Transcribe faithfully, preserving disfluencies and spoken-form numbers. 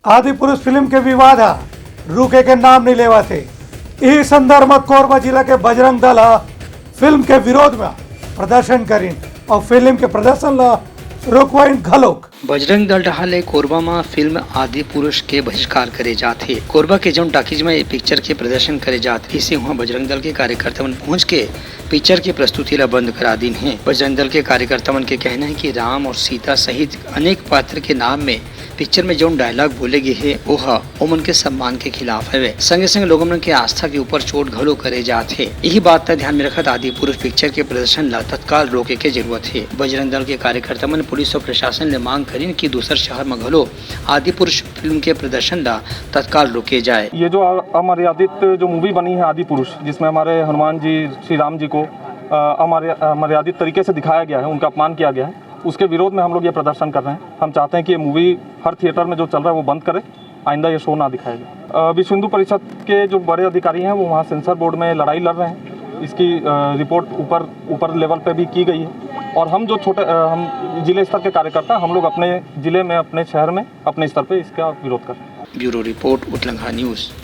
आदि पुरुष फिल्म के विवाद ह रुके के नाम नइ लेवत हे। इही संदर्भ म कोरबा जिला के बजरंग दल ह फिल्म के विरोध म प्रदर्शन करिन अउ फिल्म के प्रदर्शन ल रोकवाइन घलोक। बजरंग दल डहार ले कोरबा म फिल्म आदि पुरुष के बहिष्कार करे जात हे। कोरबा के जउन टाकीज म ये पिक्चर के प्रदर्शन करे जात रहिस हे, उहां बजरंग दल के कार्यकर्ता मन पहुंच के पिक्चर के प्रस्तुति ल बंद करा दीन हे। बजरंग दल के कार्यकर्ता मन के कहना हे कि राम अउ सीता सहित अनेक पात्र के नाम म पिक्चर म जउन डायलॉग बोले गे हे, ओह ओमन के सम्मान के खिलाफ हवय। संगे-संगे लोगन मन के आस्था के ऊपर चोट घलो करे जात हे। इही बात ल ध्यान म रखत आदि पुरुष पिक्चर के प्रदर्शन ल तत्काल रोके के जरूरत हे। बजरंग दल के कार्यकर्ता मन पुलिस अउ प्रशासन ले मांग करिन कि दूसर शहर म घलो आदि पुरुष फिल्म के प्रदर्शन ल तत्काल रोके जाए। ये जो अ-, अमर्यादित जो मूवी बनी है आदि पुरुष, जिसमें हमारे हनुमान जी, श्री राम जी को, अ, अमर्या-, अमर्यादित तरीके से दिखाया गया है, उनका अपमान किया गया है, उसके विरोध में हम लोग ये प्रदर्शन कर रहे हैं। हम चाहते हैं कि ये मूवी हर थिएटर में जो चल रहा है वो बंद करे, आइंदा ये शो ना दिखाया जाए। अ, विश्व हिंदू परिषद के जो बड़े अधिकारी हैं वो वहाँ सेंसर बोर्ड में लड़ाई लड़ रहे हैं। इसकी, अ, रिपोर्ट ऊपर, ऊपर लेवल पे भी की गई है और हम जो छोटे, अ, हम जिले स्तर के कार्यकर्ता, हम लोग अपने जिले में, अपने शहर में, अपने स्तर पे इसका विरोध कर रहे हैं। ब्यूरो रिपोर्ट, उतलंघा न्यूज़।